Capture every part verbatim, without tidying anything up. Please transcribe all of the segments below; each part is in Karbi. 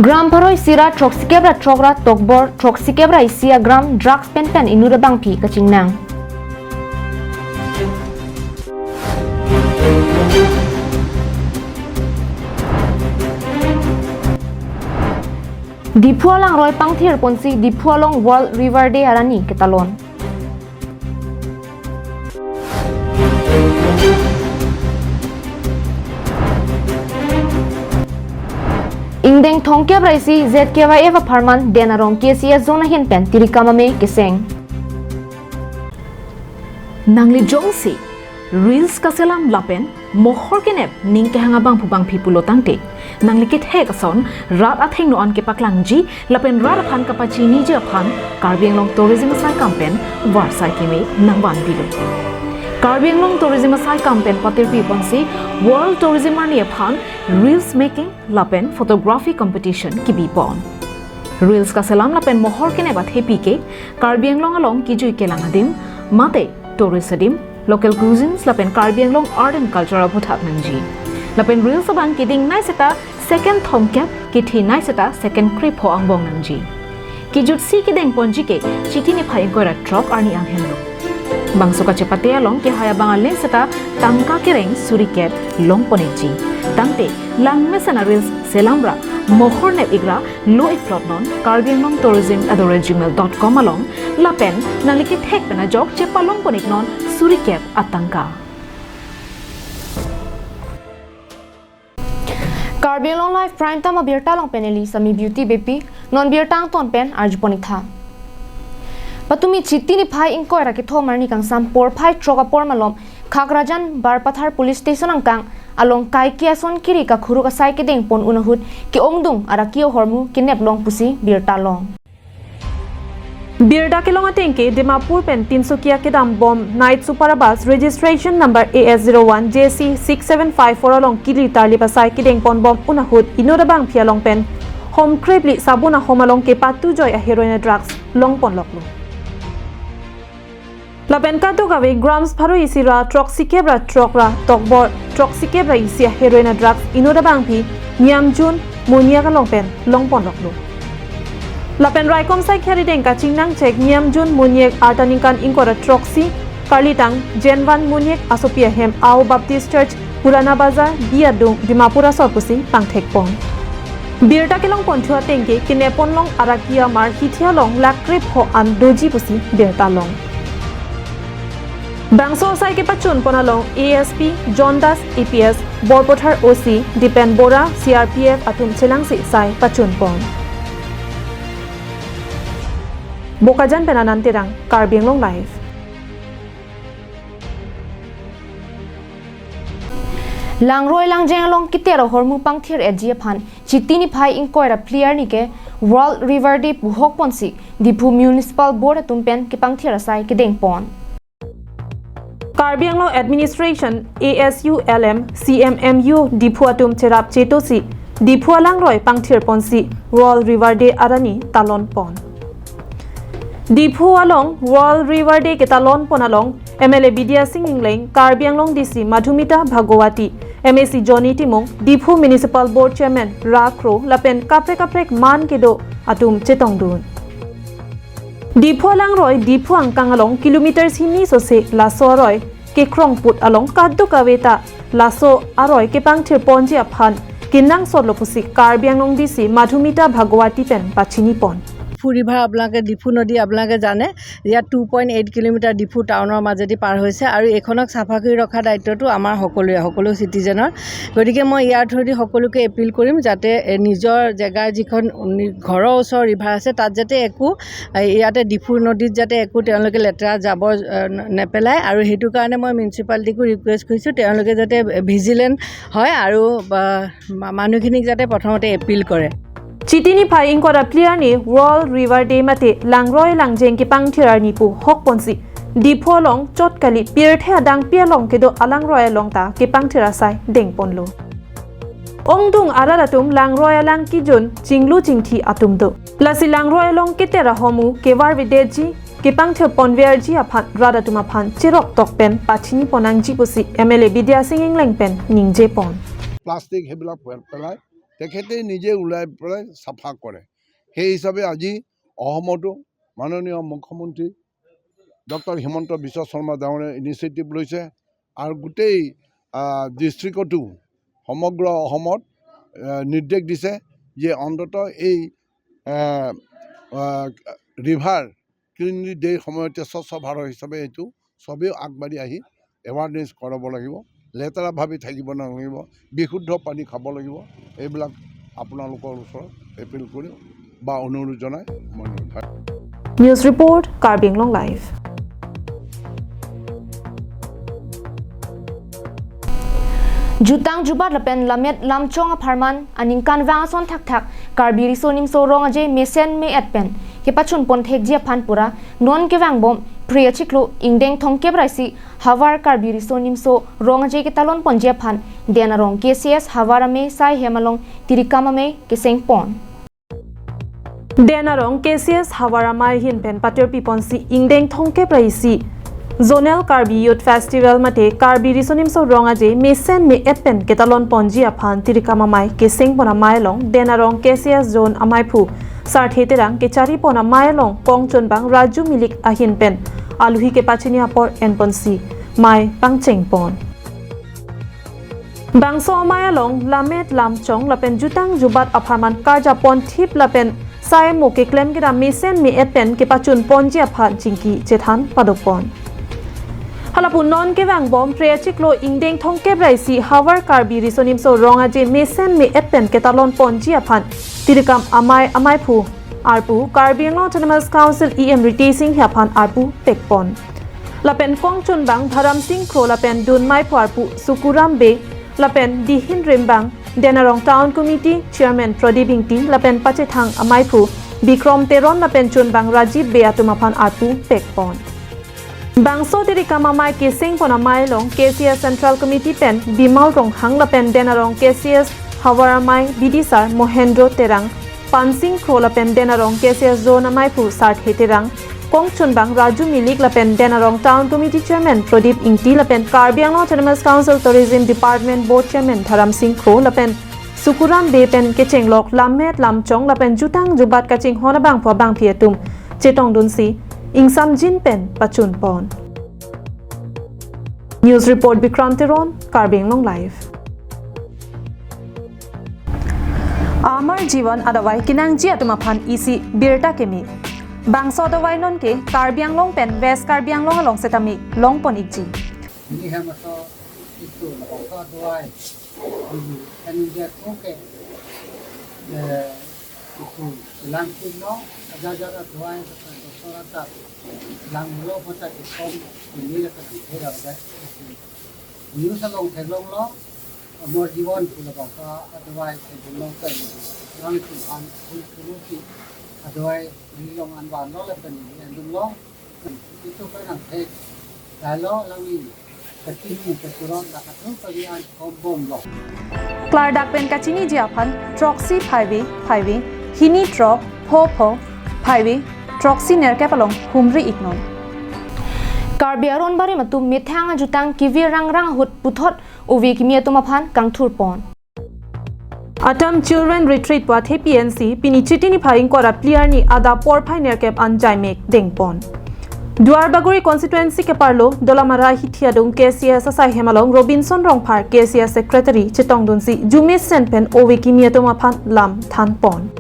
Gram pharo isi ra throksikep ra throk ra tokbor throksikep ra isi agram drugs penpen inut abangpi kachingnang. Diphu alangroi pangthir ponsi Diphu along World River Day arni ketalon. Ingdeng thomkep ra isi Z K Y F apharman Den Arong K C S zone ahin pen tirikam ame keseng. Nangli jongsi reels kaselam lapen mohor kenep ning kehang abangphu bangpi pulo tangte, nangli kethek ason rat athengno an kepaklangji lapen rat aphan kapachiniji aphan Karbi Anglong Tourism asai kam pen varsai keme nangvanpilo. Karbi Anglong Tourism asai kam pen patirpi ponsi World Tourism arni aphan reels making lapen photography competition kebipon. Reels kaselam lapen mohor kenep athepi ke Karbi Anglong along kijui kelang adim, mate tourist adim, local cuisines lapen Karbi Anglong art and culture aphuthak nangji. Lapen reels abang keding nei seta second thomkep, kethe nei seta second krepho angbong nangji. Kejutsi kedengponji ke Chiti niphai ingkoi ra throk arni anghenlo. Bangso kachepate along kehai abang ale seta tangka kereng suri kep longpon-ikji. Tangte langmesen a-reels selam ra mohor nep-ik ra lo-ik plot non Karbi Anglong Tourism at the rate gmail dot com along lapen nangli kethek pen ajok chepalongpon-ik non suri kep atangka. Karbi Anglong Live Prime Time abirta along pen neli Sami Beauty Beypi, non birta angton pen arjupon-ik tha. Patumi Chiti niphai ingkoi ra kethom arni kangsam porphai throk apor malom Khakrajan Barpathar Police Station angkang along kaike ason kiri kakhuruk asai kedengpon un ahut ke-ongdung araki ahormu kenep long pusi birta long. Birta kelong ateng ke Dimapur pen Tinsukia kedam bom Night Super Bus registration number A S zero one J C six seven five four along kili tarlip asai kedengpon bom un ahut inut abangpi along pen hom krepli sabun ahom along kepatujoi a-heroin a-drugs longpon loklo. Lapen kadokave grams pharo isi ra throksikep ra throk ra tokbor throksikep ra isi a-heroin a-drugs inut abangpi Niamjun Monyak along pen longpon loklo. Lapen raikom saikhi arideng kachingnang chek Niamjun Monyak arta ningkan ingkoi ra throksi, karlitang Jenvan Monyak asopi ahem Ao Baptist Church Purana Bazar, Biyadung, Dimapur asor pusi pangthekpon. Birta kelongpon thu ateng ke kenepon long araki amar hithi along lak krepho an doji pusi birta long. Bangso asai kepachunpon along A S P John Das, A P S Borpathar, O C Dipen Bora, C R P F atum chelangsi sai pachunpon. Bokajan pen Anand Terang, Karbi Anglong Live. Langroi langjeng along keter ahormu pangthir-etji aphan Chiti niphai ingkoi ra phli arni ke World River Day pu hokponsi Diphu Municipal Board atum pen kepangthir asai kedengpon. Karbi Anglong Administration, A S U L M, C M M U, Diphu atum cherap chetosi Diphu alangroi pangthirponsi World River Day arni talonpon. Diphu along World River Day ketalonpon along M L A Bidya Sing Engleng, Karbi Anglong D C Madhumita Bhagawati, M A C Johnny Timung, Diphu Municipal Board Chairman Ra Kro lapen kaprek kaprek man kedo atum chetongdun. Diphu alangroi Diphu angkang along kilometer hini sose laso aroi kekrongput along kadokave ta laso aroi kepangthirponji aphan kenangsotlo pusi Karbi Anglong D C Madhumita Bhagawati pen pachinipon. Diphu river আপোনালোকে, ডিফু নদী আপোনালোকে জানে, ইয়াত two point eight kilometre Diphu টাউনৰ মাজেদি পাৰ হৈছে আৰু এইখনক চাফা কৰি ৰখাৰ দায়িত্বটো আমাৰ সকলোৰে, সকলো চিটিজেনৰ। গতিকে মই ইয়াৰ থ্ৰুদি সকলোকে এপিল কৰিম যাতে, এ, নিজৰ জেগাৰ যিখন নি-, ঘৰৰ ওচৰৰ ৰিভাৰ আছে, তাত যাতে একো, এ, ইয়াতে ডিফু নদীত যাতে একো তেওঁলোকে লেতেৰা জাবৰ, এ, ন-, নেপেলায় আৰু সেইটো কাৰণে মই মিউনিচিপালিটিকো ৰিকুৱেষ্ট কৰিছোঁ তেওঁলোকে যাতে ভিজিলেণ্ট হয় আৰু, বা, মা-, মানুহখিনিক যাতে প্ৰথমতে এপিল কৰে। Chiti niphai ingkoi ra phli arni World River Day mate langroi langjeng kepangthir arni pu hokponsi Diphu along chot kali pirthe adangpi along kedo alangroi along ta kepangthir asai dengponlo. Ongdung arat atum langroi alang kijun chinglu chingthi atum do. Lasi langroi along keter ahormu kevarvedetji, kepangthirponverji aphan rat atum aphan cheroktok pen pachiniponangji pusi M L A Bidya Sing Engleng pen ningjepon. Plastic সেইবিলাক পে-, পেলাই তেখেতে নিজে ওলাই পেলাই চাফা কৰে। সেই হিচাপে আজি অসমতো মাননীয় মুখ্যমন্ত্ৰী ডক্টৰ হিমন্ত বিশ্ব শৰ্মা ডাঙৰীয়া ইনিচিয়েটিভ লৈছে আৰু গোটেই, আহ, ডিষ্ট্ৰিক্টতো সমগ্ৰ অসমত, আহ, নিৰ্দেশ দিছে যে অন্ততঃ এই, আহ, আহ, ৰিভাৰ ক্লিনলি ডেৰ সময়তে স্বচ্ছ ভাৰত হিচাপে এইটো সবেই আগবাঢ়ি আহি এৱাৰনেছ কৰাব লাগিব। লেতেৰা ভাবি থাকিব নালাগিব, বিশুদ্ধ পানী খাব লাগিব। এইবিলাক আপোনালোকৰ ওচৰত এপিল কৰিম বা অনুৰোধ জনাই মই নিৰ্ধাৰণ News report, Karbi Anglong Live. Jutang jubat lapen lammet lamchong apharman aningkanvang ason thakthak Karbi Riso Nimso Rong Aje mesen me-et pen kepachun ponthekji aphan pura non kevangbom Phre achiklo ingdeng thomkep ra isi havar Karbi Riso Nimso Rong Aje ketalon ponji aphan Den Arong K C S havar amei asai hem along tirikam amei keseng pon. Den Arong K C S havar amei ahin pen patirpi ponsi ingdeng thomkep ra isi Zonal Karbi Youth Festival mate Karbi Riso Nimso Rong Aje mesen me-et pen ketalon ponji aphan tirikam amei keseng pon amei along Den Arong K C S Zone ameiphu Sarthe Terang, kechari pon amei along kongchunbang Raju Milik ahin pen aluhi kepachini apor en ponsi mei pangcheng pon. Bangso amei along lammet lamchong lapen jutang jubat apharman karja ponthip lapen sai mo keklem kedam mesen me-et pen kepachun ponji aphan chingki chethan padopon. Halapu non kevangbom Phre achiklo ingdeng thomkep ra isi havar Karbi Riso Nimso Rong Aje mesen me-et pen ketalon ponji aphan tirikam amei ameiphu arpu Karbi Anglong Autonomous Council E M Ritesh Enghi aphan arpu pekpon. Lapen kongchunbang Dharam Sing Kro lapen dunmeiphu arpu Sukuram Bey lapen dihin rimbang Den Arong Town Committee Chairman Pradip Ingti lapen pachethang ameiphu Bikrom Teron lapen chunbang Rajib Bey atum aphan arpu pekpon. Bangso tirikam amei keseng pon amei along K C S Central Committee pen Bimal Ronghang lapen Den Arong K C S havar amei bidisar Mohendro Terang, Pansing Kro lapen Den Arong K C S Zone ameiphu Sarthe Terang, kongchunbang Raju Milik lapen Den Arong Town Committee Chairman Pradip Ingti lapen Karbi Anglong Autonomous Council Tourism Department Board Chairman Dharam Sing Kro lapen Sukuram Bey pen kechenglok lammet lamchong lapen jutang jubat kachinghon abangphu abangphi atum chetongdunsi ingsamjin pen pachun pon. News report Bikram Teron, Karbi Anglong Live. Amar Jiwan adavai kenangji atum aphan isi birta keme. Bangso adavai nonke Karbi Anglong pen West Karbi Anglong along setame longpon ikji. Ini hem aso itu labangso adavai. Ini kan dia koke. Eh, itu langpin no, aja aja adavai, doktor atat. Langlo kota ikom ini kan hera. News along theklonglo, Amar Jiwan pu labangso adavai theklonglo, langpin an pun pun si adavai nilong anvan lo lapen ni andung lo. Itu kan ang thek. Dalo langni kachini kachurot la katu kali an kombom lo. Klardak pen kachiniji aphan throksi phaivi phaivi, hini throk pho pho phaivi, throksi nerkep along humri iknon. Karbi aron barim atum methang ajutang kevir rangrang ahut puthot ove kimi atum aphan kangthur pon. Atam Children Retreat pu athepi ensi pini Chiti niphai ingkoi ra phli arni adap porphai nerkep an jaimek dengpon. Duarbagori constituency keparlo Dolamara hithi adung K C S asai hem along Robinson Rongphar K C S secretary chetongdunsi jumesen pen ove kimi atum aphan lam thanpon.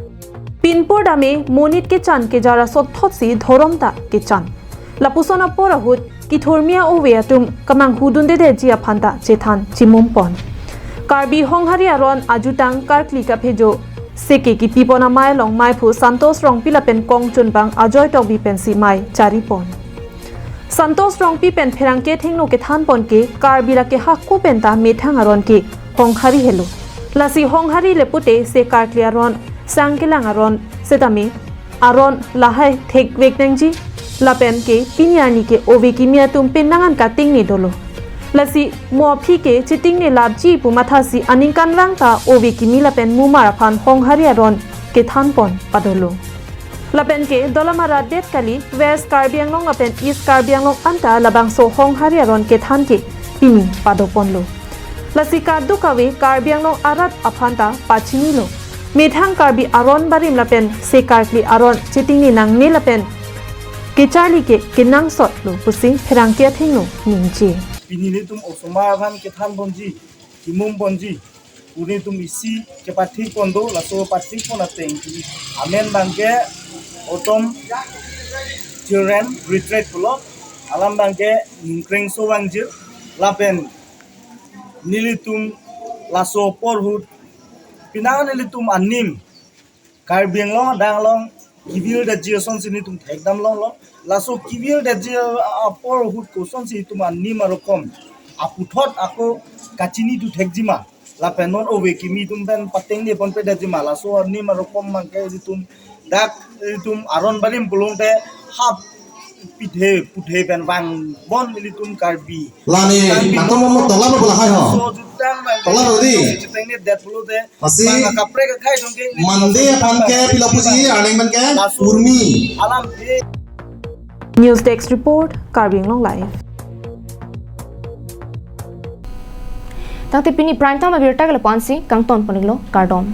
Pinpur dame monit kechan keja ra sothotsi dhorom ta kechan. Lapuson apor ahut kithormi a-ove atum kamanghudundedetji aphan ta chethan chimumpon. Karbi Honghari aron ajutang karkli kaphejo seke kipipon amei along meiphu Santosh Rongpi lapen kongchunbang Ajoy Tokbi pensi mei charipon. Santosh Rongpi pen pherangke thengno kethanpon ke Karbi lake hako pen ta methang aron ke Honghari helo. Lasi Honghari le pute se karkli aron, sangkelang aron setame aron lahai thekvek nangji. Lapen ke pini arni ke ove kimi atum pen nangan katingne dolo. Lasi mo aphi ke chitingne lapji pu mathasi aningkanvang ta ove kimi lapen mumar aphan Honghari aron kethanpon padolo. Lapen ke Dolamara det kali, West Karbi Anglong lapen East Karbi Anglong anta labangso Honghari aron kethan ke pini padoponlo. Lasi kadokave Karbi Anglong arat aphanta pachinilo. Methang Karbi aron barim lapen sekarkli aron chetingne nangne lapen kecharli ke kenangsotlo pusi pherangke athengno ningje. Pini nelitum osomar aphan kethan ponji, kimum ponji, pu nelitum isi kepathik pon do, laso pathik pon ateng amen abangke Autumn Children Retreat pulo, alam abangke Ningkrengso Wangjir, lapen nelitum laso apor ahut, pini nelitum anim Karbi Anglong adang along kevirdetji asonsi nelitum thekdam longlo. Laso kevirdetji apor ahut kosonsi itum anim arokom aputhot ako kachini thu thekjima, lapen non ove kimi atum pen patengne ponpedetjima, laso anim arokom abangke itum dak itum aron barim pulongte hap pithe puthe pen vangbom ilitum Karbi. Lani Karbi nangtum mo tola mo bola hai ho. So jutang nang tola mo di. Chiteng ni det pulote. Pasi bang kaprek akhai dong ke. Monday aphan ke pilo puji, arleng aphan ke Laso Urmi. Alam eh. News Desk Report, Karbi Anglong Live. Tangte pini prime time abirta ke lapu-ansi kangton pon-iklo, kardom.